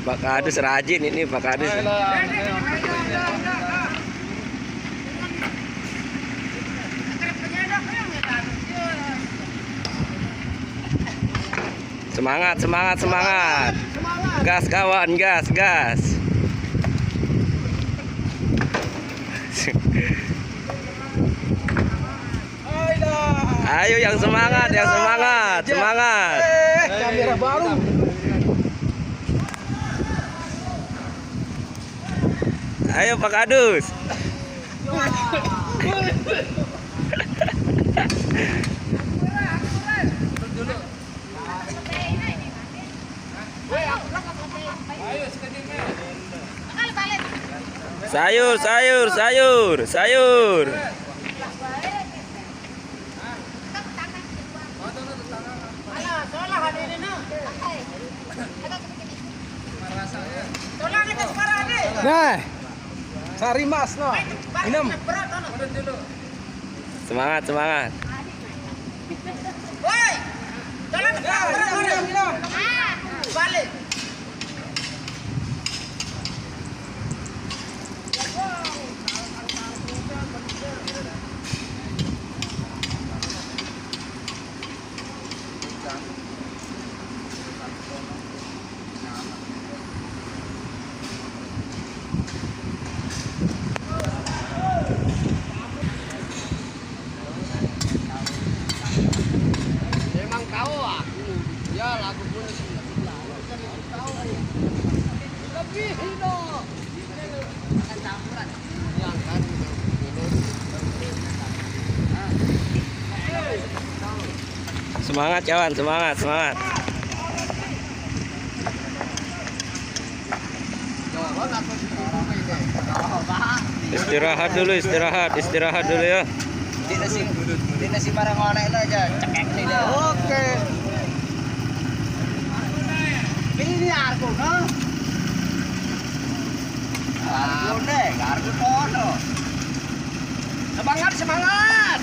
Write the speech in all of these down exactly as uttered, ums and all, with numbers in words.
Pak Kadus rajin ini, Pak Kadus. Semangat, semangat, semangat. Gas, kawan, gas, gas. Ayo, yang semangat, yang semangat, semangat. Eh, kamera baru. Ayo, Pak Kadus. Sayur, sayur, sayur, sayur. Nah, sari mas no. Inem. Semangat, semangat. Woi, jalan. Balik. Emang tahu aku. Ya, lagu pun lebih hino. Semangat, kawan, semangat, semangat. Istirahat dulu, istirahat, istirahat dulu ya. Di nasi, di nasi barang onek lo aja, cekek nih dah. Oke. Ini argo, no? Argo deh, argo kono. Semangat, semangat.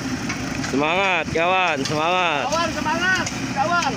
Semangat, kawan, semangat. Kawan, semangat, kawan.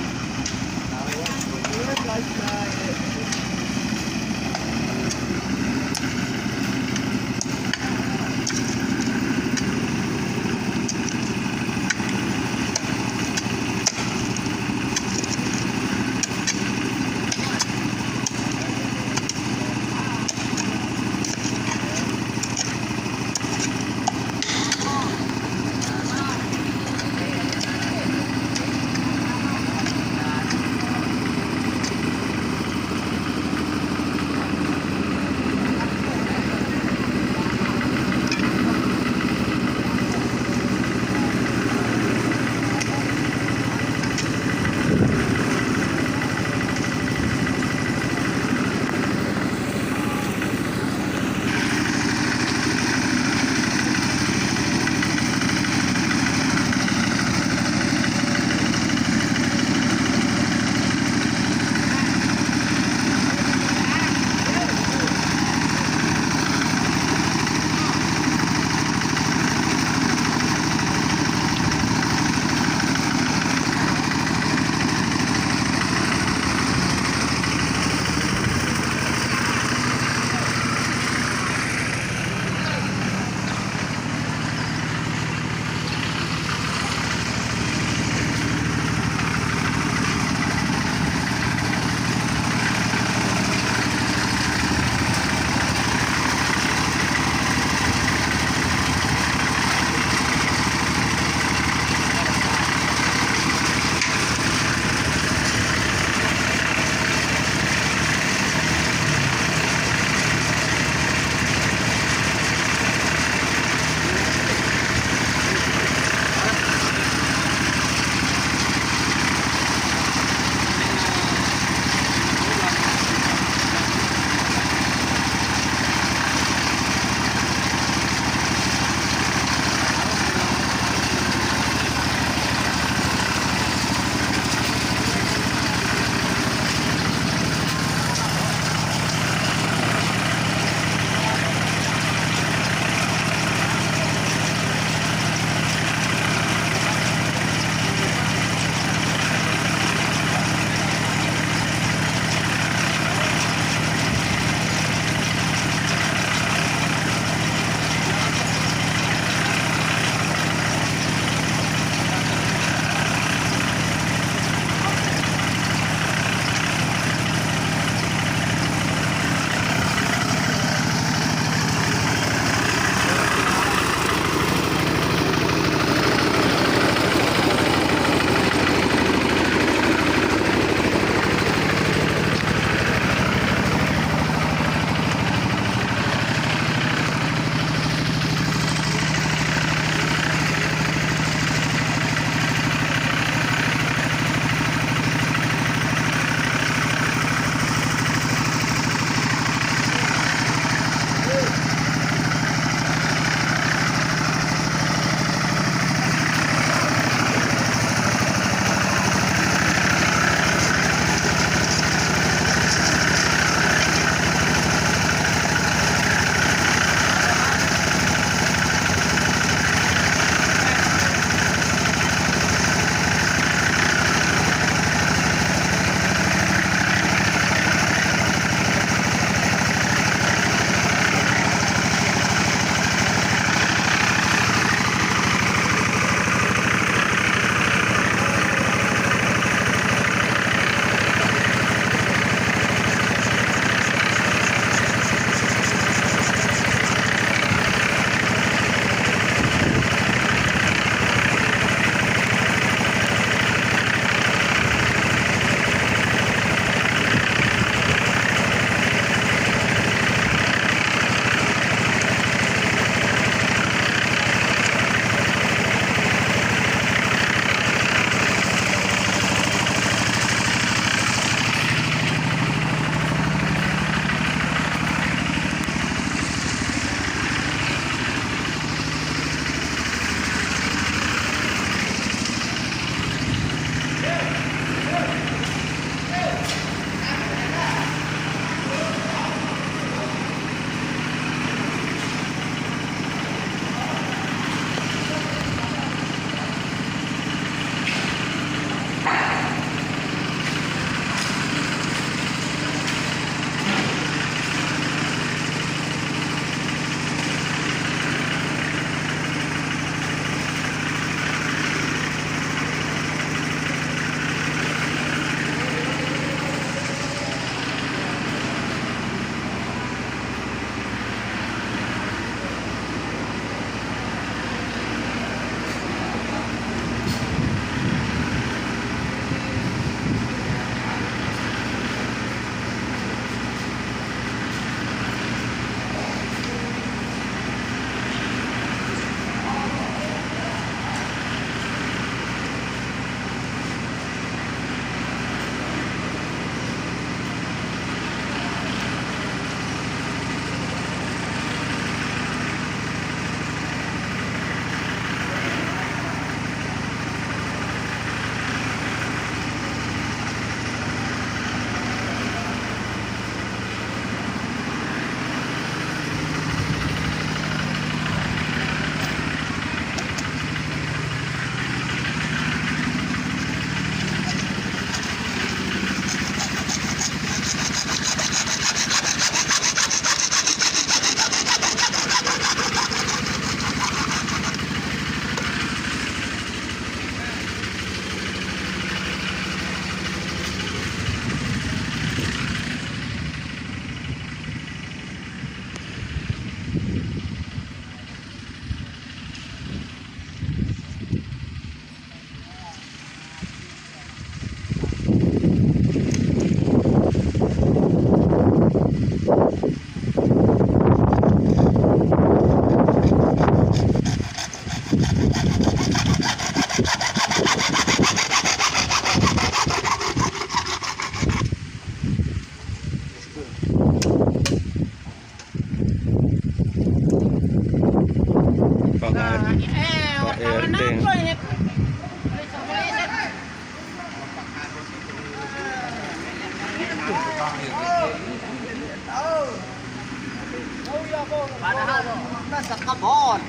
Padahal nasa kabon.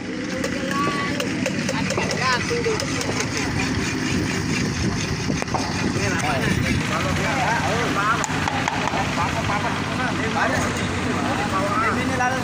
Ini lalu.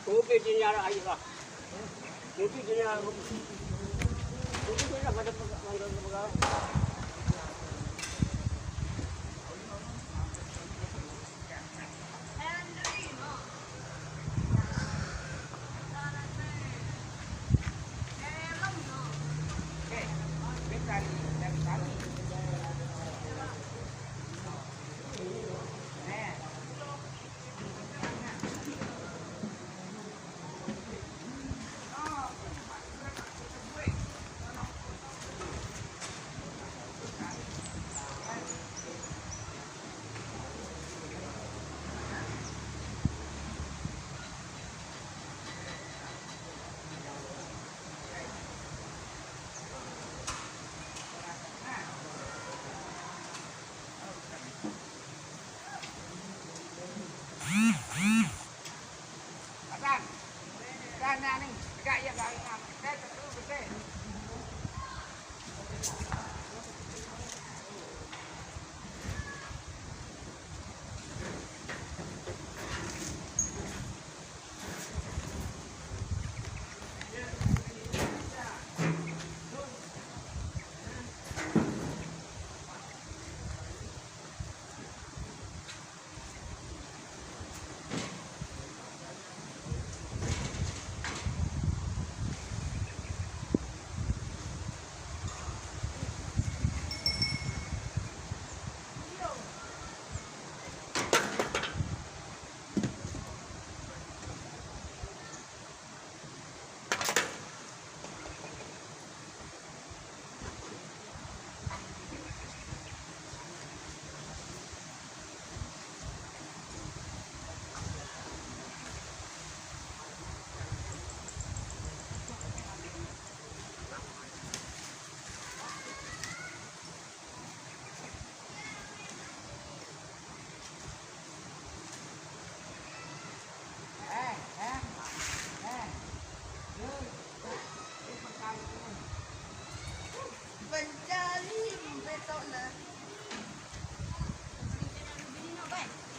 Kopi din yara ayo lah. Kopi din yara. Kopi din yara pada pada pada.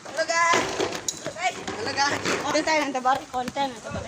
Halo guys. Halo guys. Konten tayo ng tabar, konten ng tabar.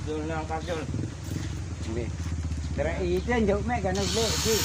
Jul, nang kap, Jul. Ini. Tere itu yang jauh mek, kan, beli, di.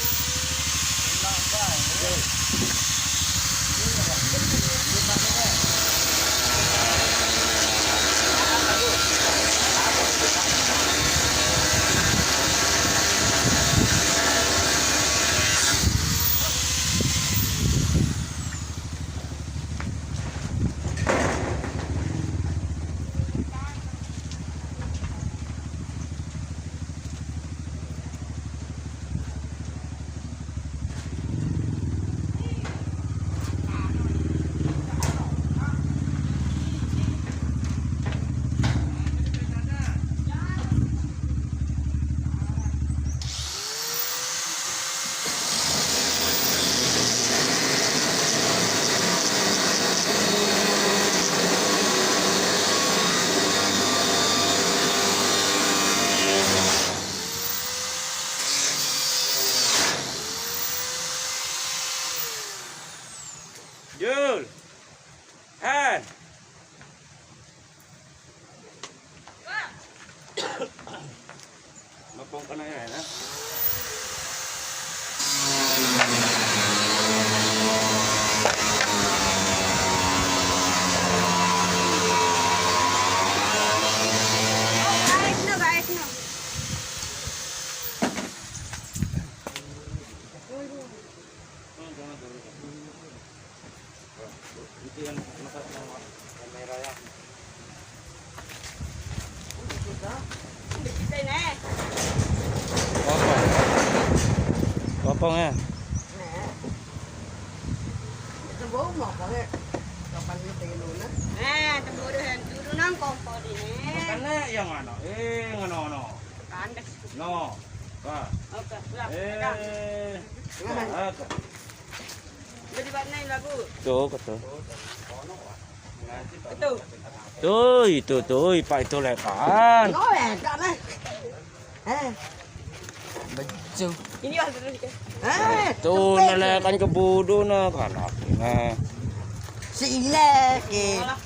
Jul. Han. Mapong ka na yan, ha? Kahit na, kahit na. Ito yung naka-, naka-, camera yan. Opo. Opo nga. Ito ba mo ako eh? Kapan yung tayo na? Eh, ito ba rin? Dulo ng kompo din eh. Bukan na yung ano, eh, yung ano, ano. Kandas. No. Ba. Okay, wala. Eh. Wala. Ba, okay. Jadi ba na yung lago? Ito, ito. Ito. Tuy, ito, tuy, pa ito lekan. No, eh, kami. Eh. Badyo. Ini yung ano ka? Eh, Ito, tupik. Nalekan ka budo na, kanak na. Si Ila, eh. Wala.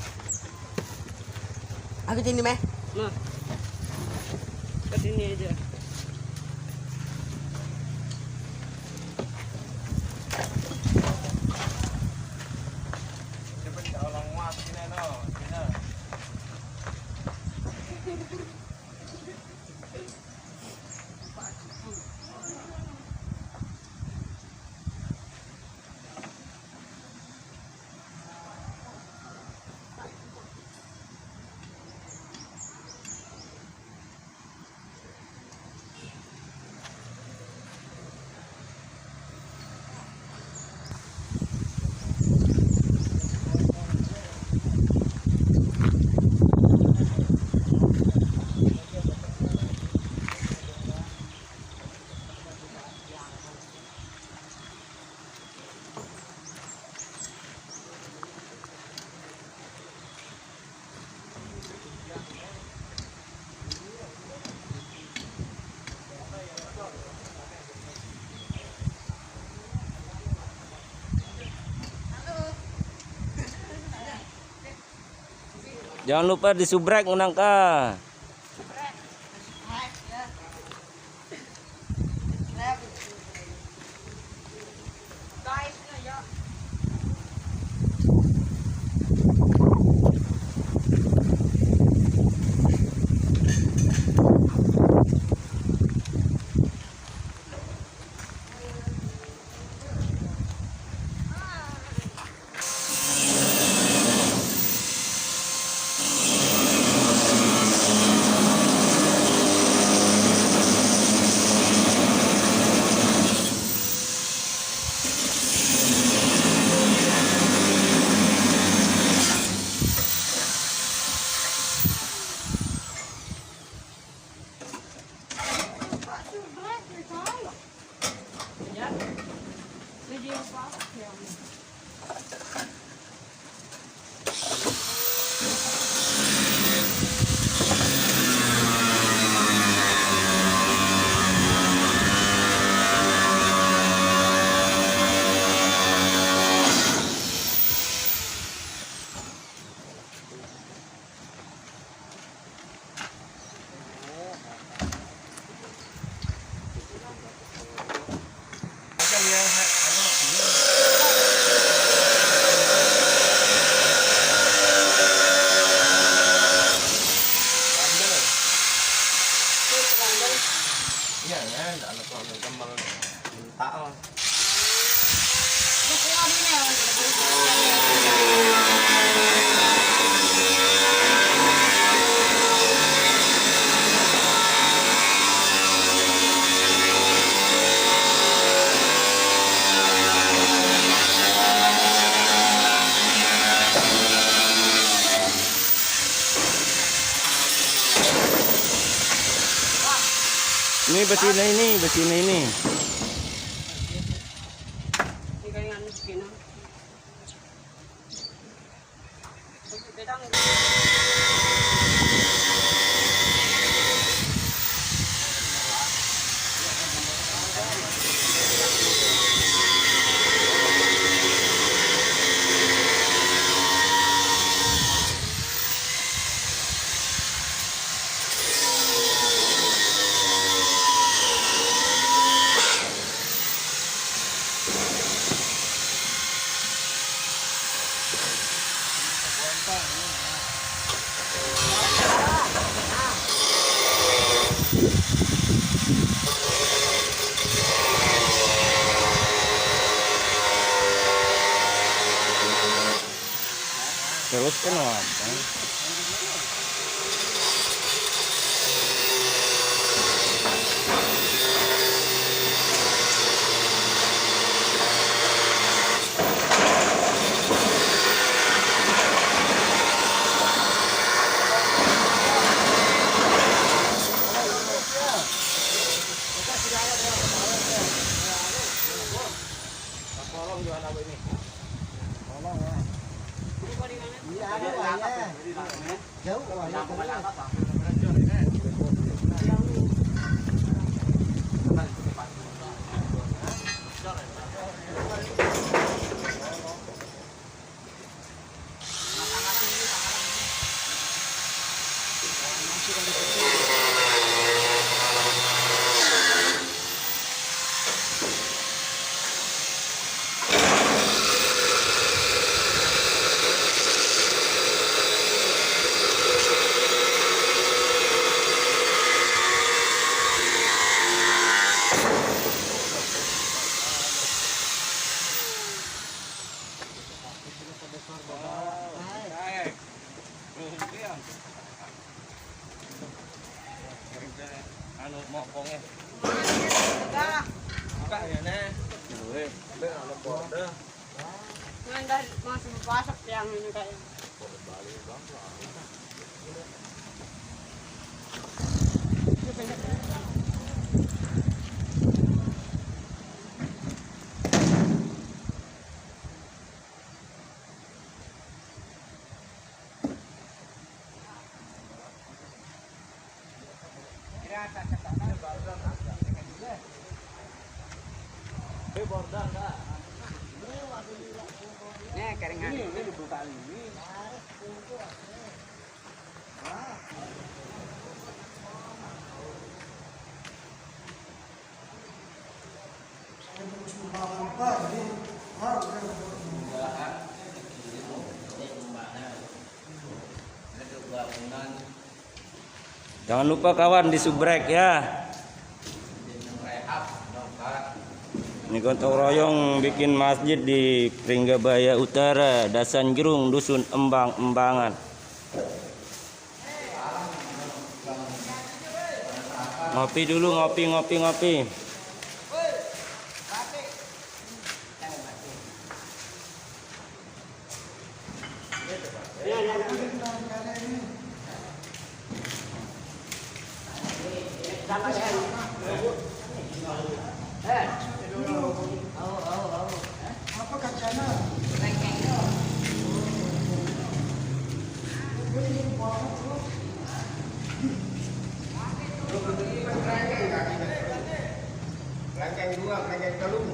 Aku sini, meh. Nah. Ke sini aja. Jangan lupa disubrek ngunang ka. Ini betina ini, betina ini. Terus kenapa? Tolong juga lagu ini. Tolong ya. Iya, ada ya. Jauh, wah, ya, terus. Anu, mokongnya. Buka ya, Nek. Duit. Be, anu, border. Nggak, nggak, masih masak yang ini kayak. Nih, keringan. Ini, ini dibuka ini. Jangan lupa kawan, di subrek ya. Ini gotong royong bikin masjid di Pringgabaya Utara, Dasan Jerung, Dusun Embang-Embangan. Ngopi dulu, ngopi, ngopi, ngopi. Rangkaian dua, rangkaian telung.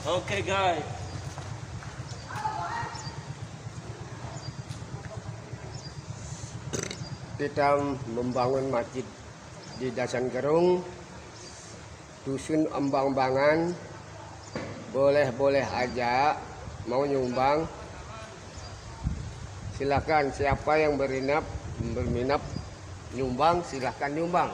Oke, guys. Kita membangun masjid di Dasan Gerung, Dusun Embang-Embangan. Boleh-boleh aja mau nyumbang. Silakan, siapa yang berinap, berminap nyumbang, silakan nyumbang.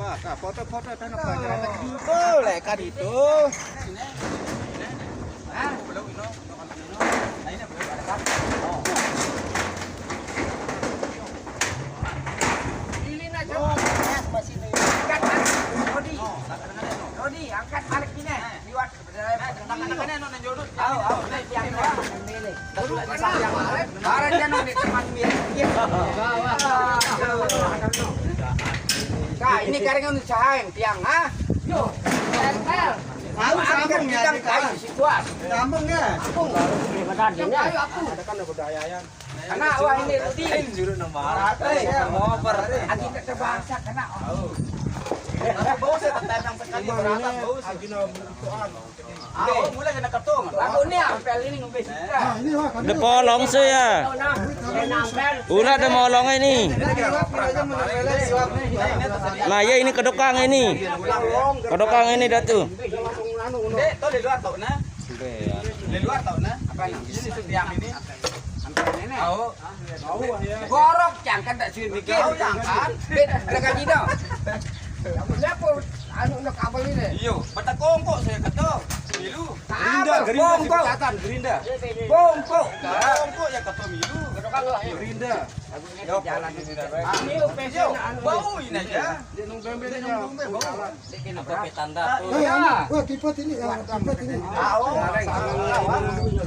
Nah, foto-foto kan apa? Boleh kan itu? Hah? Lilin aja. Angkat balik. Rodi. Rodi, angkat balik ini. Liwat. Ayo, ayo, naik tiang doang. Duduk sana. Barang dia nang di depan dia. Nah, ini kareng usahain tiang, ha? Yo, tempel. Tahu sambung ya, kita kayu situ, ah. Sambung ya. Sambung. Yang kayu aku. Ada kan udah ayam. Kena wah ini Rudi. Juru nomor. Rata ya. Ngoper. Agi tak terbangsa kena. Bau saya tetap yang sekali berata bau. Agi nomor itu. Ayo, mulai kena ketung. Lagu ni ampel ini ngumpe sika. Nah, ini wah, kami Udah polong sih ya. Nah, dia nampel. Udah ada molongnya ini. Ini lagi liwat, kita aja mau nempelin liwat. Nah, ya ini kedokang ini. Kedokang ini dah tuh. Dek, tuh di luar tuh nah. Sudah ya. Di luar tuh nah. Apa ini? Ini setiang ini. Ampel ini. Tahu. Gorok, jangan tak sih mikir. Tahu, jangan. Bet, mereka gini. Kamu siapa? Anu, nak kabel ini. Iyo, betakongkok saya kata. Milu. Gerindra, Gerindra, Bongkok. Catatan, Gerindra. Bongkok. Bongkok ya kata milu. Gerindra. Ini jalan. Ini bau ini aja. Dia nung bembe, dia nung bembe, bau. Apa petanda? Eh, anu, wah, kipas ini, ya, kipas ini.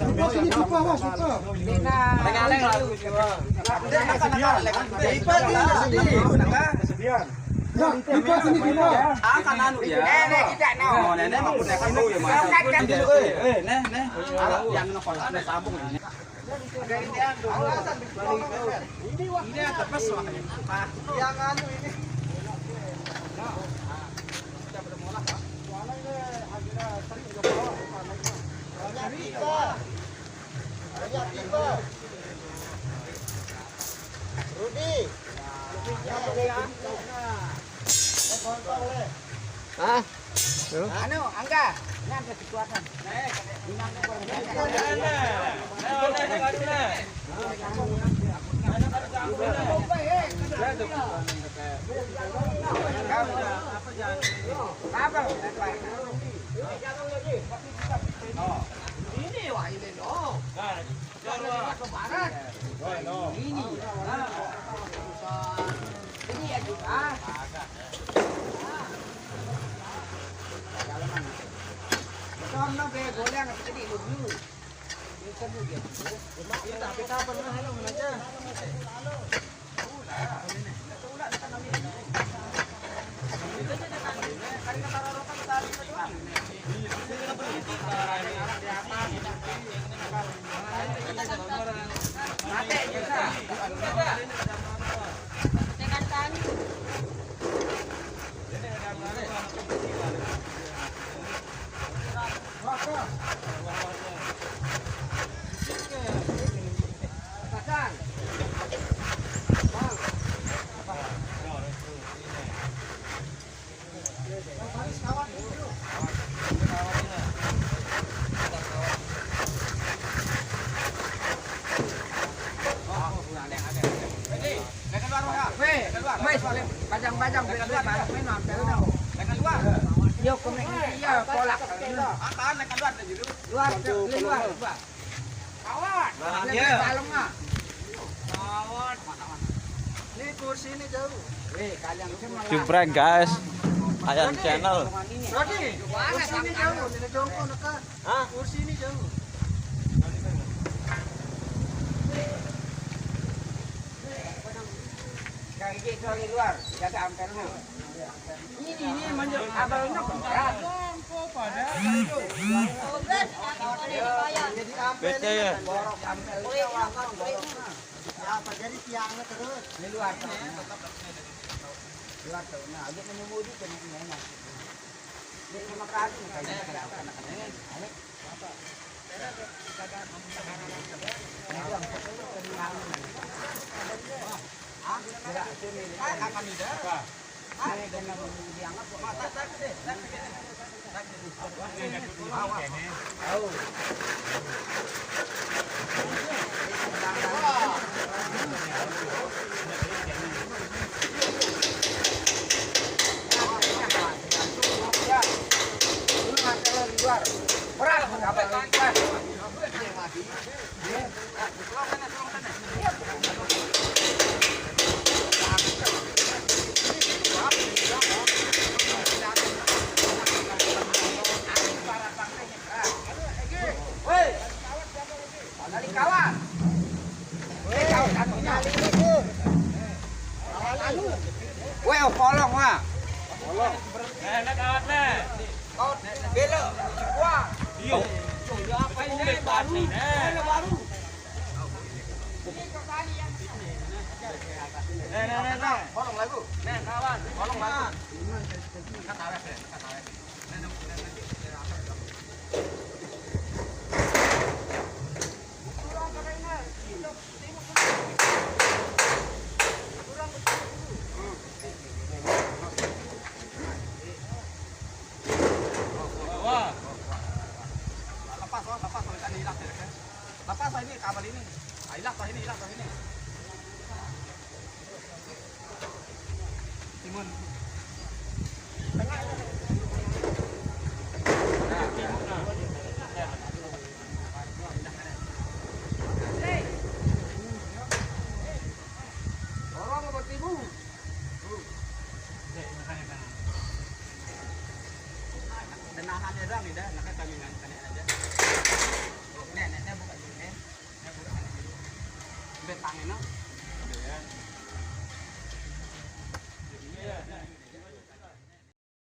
Kipas ini, kipas, wah, kipas. Tengah-tengah lalu. Kipas ini, sedih. Nah, kipas ini, kipas. Ah, kan anu ya. Nenek kita, no. Oh, nenek mau punya kan bau ya, Mas. Angkat kan dulu, eh. Eh, neh, neh. Alah, yang nongol ada sambung ini. Ini, Wak. Ini ada pas, Wak. Yang anu ini. Banyak tiba. Banyak tiba. Rudi. Hah? Anu, Angga, ini ada kekuatan. Ini wah ini no. Jangan lewat ke barat. Ini. Ini ya juga. Sono be boleh nggak sedih dulu. Ini kan dia. Kita kita pernah hello aja. Weh, weh, pajang-pajang, weh, weh, main mampir dong. Yuk, kemeng iya, kolak. Luar, luar, luar. Kawat. Nah, iya. Kalem, ah. Kawat. Ini kursi ini jauh. Weh, kalian semua. Jumprek, guys. Ayan channel. Rodi, kursi ini jauh, ini jongkok dekat. Hah? Kursi ini jauh. Kang Igi, keluar, jaga ampernya. Ini, ini, manjur, abangnya berat. Bete ya. Borok ampel. Ya, apa jadi tiangnya terus? Di luar tuh. Luar tuh. Nah, agak menyemudi tuh, nih, enak. Ini cuma kaki, nih, kayak gitu, kayak anak-anak. Ayo. Weh, kolong, wah. Kolong. Nah, nah, kawat, nah. Kawat, belok. Wah. Iyo. Yo, ya apa ini? Baru. Nah. Baru. Nah, nah, nah, nah. Kolong lagu. Nah, kawan. Kolong lagu. Angkat awet, ya. Angkat awet. Lepas, oh, lepas, oh, ikan hilang, ya, kan? Lepas, oh, ini kabel ini. Ah, hilang, oh, ini, hilang, oh, ini. Timun. Orang bertimu. Denahan orang ni dah, nak kami nak tanya aja. Nek, nek, nek buka dulu, nek. Nek buka dulu. Betang ini.